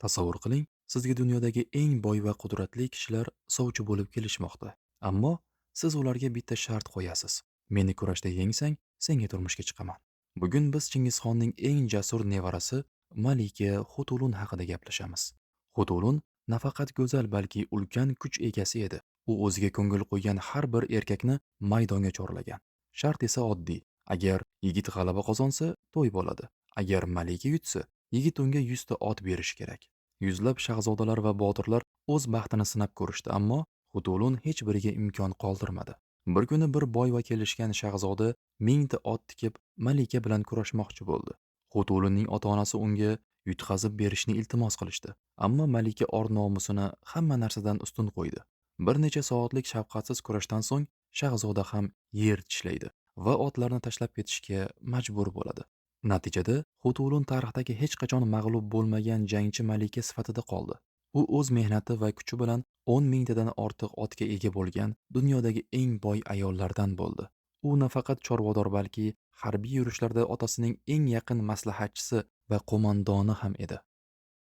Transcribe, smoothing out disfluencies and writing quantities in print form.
Tasavvur qiling, sizga dunyodagi eng boy va qudratli kishilar sovchi bo'lib kelishmoqda. Ammo siz ularga bitta shart qo'yasiz. Meni kurashda yengsang, senga turmushga chiqaman. Bugun biz Chingizxonning eng jasur nevarasi Malika Xutulun haqida gaplashamiz. Xutulun nafaqat go'zal, balki ulkan kuch egasi edi. U o'ziga ko'ngil qo'ygan har bir erkakni maydonga chorlagan. Shart esa oddiy. Agar yigit g'alaba qozonsa, to'y bo'ladi. Agar malika yutsa, yigit unga 100 ta ot berishi kerak. Yuzlab shahzodalar va botirlar o'z baxtini sinab ko'rishdi, ammo Xutulun hech biriga imkon qoldirmadi. Bir kuni bir boy va kelishgan shahzoda 1000 ta ot tikib malika bilan kurashmoqchi bo'ldi. Xutulunning ota-onasi unga yutqazib berishni iltimos qilishdi, ammo malika or-nomusini hamma narsadan ustun qo'ydi. Bir necha soatlik shafqatsiz kurashdan so'ng shahzoda ham yer tishlaydi va otlarni tashlab ketishga majbur bo'ladi. Natijada Xutulun tarixdagi hech qachon mag'lub bo'lmagan jangchi malika sifatida qoldi. U o'z mehnati va kuchi bilan 10 mingtadan ortiq otga ega bo'lgan dunyodagi eng boy ayollardan bo'ldi. U nafaqat chorvador, balki harbiy yurishlarda otasining eng yaqin maslahatchisi va qo'mondoni ham edi.